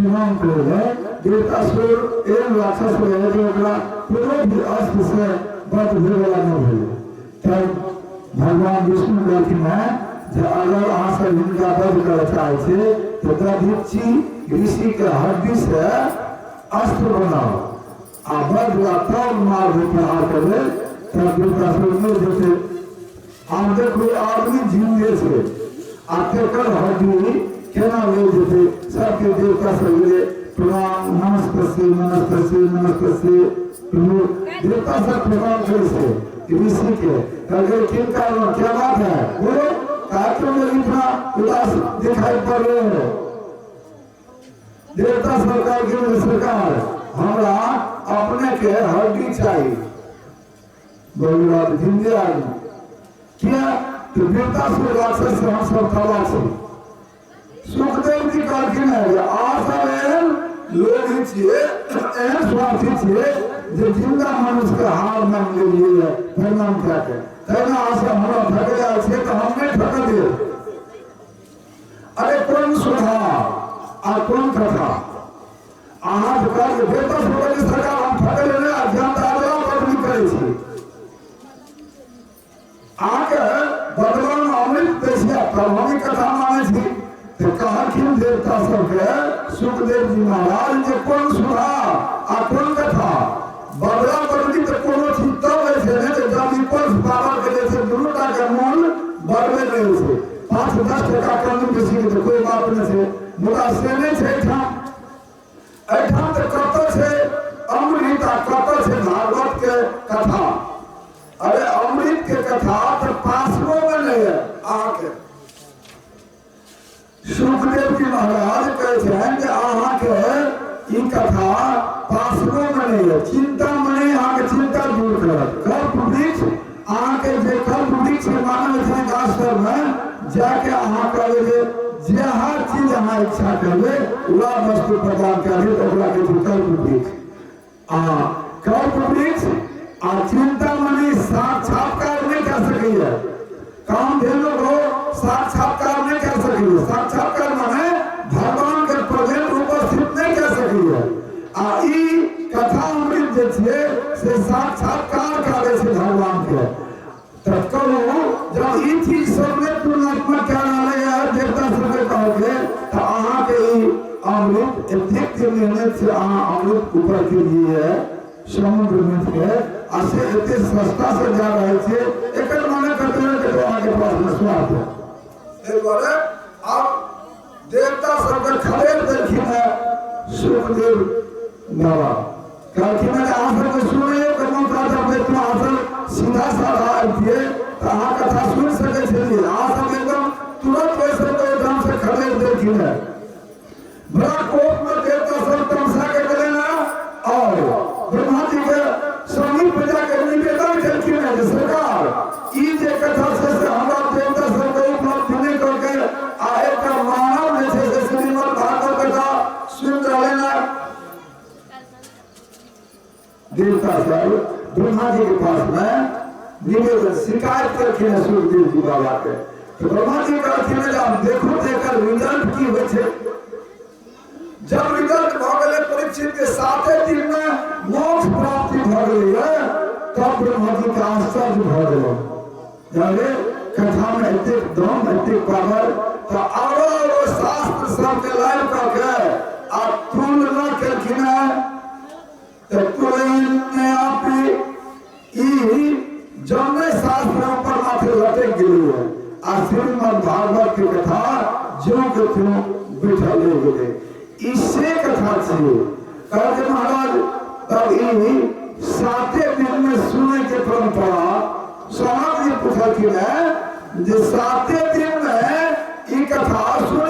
प्रणाम करै देवतासुर एहन राक्षस रहै जे ओकरा कोनो भी अस्त्र से वध होयवला नहि भेलै। तब भगवान विष्णु कहलखिन हेँ जे अगर अहाँ सब हिनका वध करऽ चाहै छी तऽ दधीची ऋषिके हड्डीसँ अस्त्र बनाउ आ वध तब मारबै, प्रहार करबै, तब देवतासुर मरि जेतै। आब देखू, आदमी जिन्दे छै आ तेकर हड्डी केना ले जेतै? सबके देवता सब गेलै, प्रणाम, नमस्ते नमस्ते नमस्ते। प्रभु, देवता सब प्रणाम करै छै ऋषि के। कहलकै, किनका क्या बात है, बोलो, काहे तुम लोग इतना उदास दिखाई पड़ रहे हो? देवता सरकार के, सरकार, हमरा अपने के हड्डी चाहिए। बात, जिंदे आदमी किया तो देवता से राक्षस से हम सब तबाह छी। सुखदेव जी कहलखिन है जे अहाँ सब एहन लोग ही छियै, एहन स्वार्थी छियै जे जिंदा मनुष्य के हार मान लेलियै है प्रणाम कए के। तहिना अहाँ सब हमरा ठकै आयल छियै तऽ हम नहि ठकऽ देब। अरे, कोन सुधा आ कोन कथा? अहाँ तऽ कहलियै, देवता सब कहलियै, सरकार, हम ठकै लए नहि आयल छी, हम तऽ अदला बदली करै छी। अहाँके बदलामे अमृत दै छी आ तब हम ई कथा मानै छी। तऽ कहलखिन देवता सबके सुखदेव जी महाराज जे कोन सुधा आ कोन कथा? बदला बदली तऽ कोनो चीज तब होइ छै ने जे जब इक्वल्स पावर के जे छै दुनू टा के मोल बढ़बे नहि होइ छै। 5-10 टका कमी बेसी के तऽ कोई बात नहि छै, मुदा से नहि छै एहिठाम। एहिठाम तऽ कतऽ छै अमृत आ कतऽ छै भागवत के कथा? अरे, अमृत के कथा तऽ पासनो में नहीं है अहाँके। सुखदेव जी महाराज कहै छनि जे अहाँके ई कथा पासनो में नहीं है। चिंता मने अहाँके चिंता दूर करत। कल्प वृक्ष अहाँके जे कल्प वृक्ष मानल छै, गाछ सबमे जाके अहाँ कहबै जे जहाँ चीज अहाँ इच्छा करबै वएह वस्तु प्रदान करबै, तऽ ओकरा कहै छै कल्प वृक्ष। आ कल्प वृक्ष आ चिंतामणि साक्षात्कार नहि कऽ सकैए। कामधेनु को साक्षात्कार नहि कऽ सकैए। साक्षात्कार माने भगवान के प्रेजेंट उपस्थित नहि कऽ सकैए। आ ई कथा अमृत जे छियै से साक्षात्कार करै छै भगवान के। तऽ कहू, जब ई चीज सब नहि पूर्णात्मक कए रहलै है देवता सबके कहलकै, तऽ अहाँके ई अमृत एतेक के मेहनत से अहाँ अमृत ऊपर केलियै है समुद्र में के, आ से एते सस्ता से जा रहल छै, एकर माने कतौ ने कतौ अहाँके पास में स्वार्थ है। ताहि दुआरे आब देवता सबके खदेड़ देलखिन है सुखदेव बाबा। कहलखिन है जे अहाँ सबके सुनैयो के मौका जब दैतहुँ, अहाँ सब सीधा साधा अबितियै तऽ अहाँ कथा सुनि सकै छलियै। अहाँ सब एकदम तुरंत ओहि सबके ओहिठाम से खदेड़ देलखिन है। बड़ा कोप में देवता सब तमसा के गेलै ना और ब्रह्मा जी के समीप जाके निवेदन केलखिन है जे सरकार, ई जे कथा छै से हमरा देवता सबके उपलब्धि नहि करके आ एकटा मानव जे छै से श्रीमद् भागवत कथा सुनि रहलै ने। देवता सब ब्रह्मा जी के पास में निवेदन शिकायत केलखिन है सुखदेव जी बाबा के। तो ब्रह्मा जी कहलखिन जे आब देखू तऽ एकर रिजल्ट की होइ छै। जब रिजल्ट भऽ गेलै, परीक्षित के साते दिन में मोक्ष प्राप्ति भऽ गेलै, तब ब्रह्मा जी के आश्चर्य भऽ गेलै। जाने कथा में एतेक दम, एतेक पावर। तऽ आरो आरो शास्त्र सबके लाइव कऽ के आ तुलना केलखिन है, तऽ तुलने आपी ई जमने शास्त्र ऊपर माथे लटक गेलै है आ श्रीमद् भागवत के कथा ज्यों के त्यों बैठल रहि गेलै। ई से कथा छियै। कहलकै महाराज, तब ई साते दिन में सुनै के परंपरा। सनक जी पुछलखिन है जे साते दिन में ई कथा सुन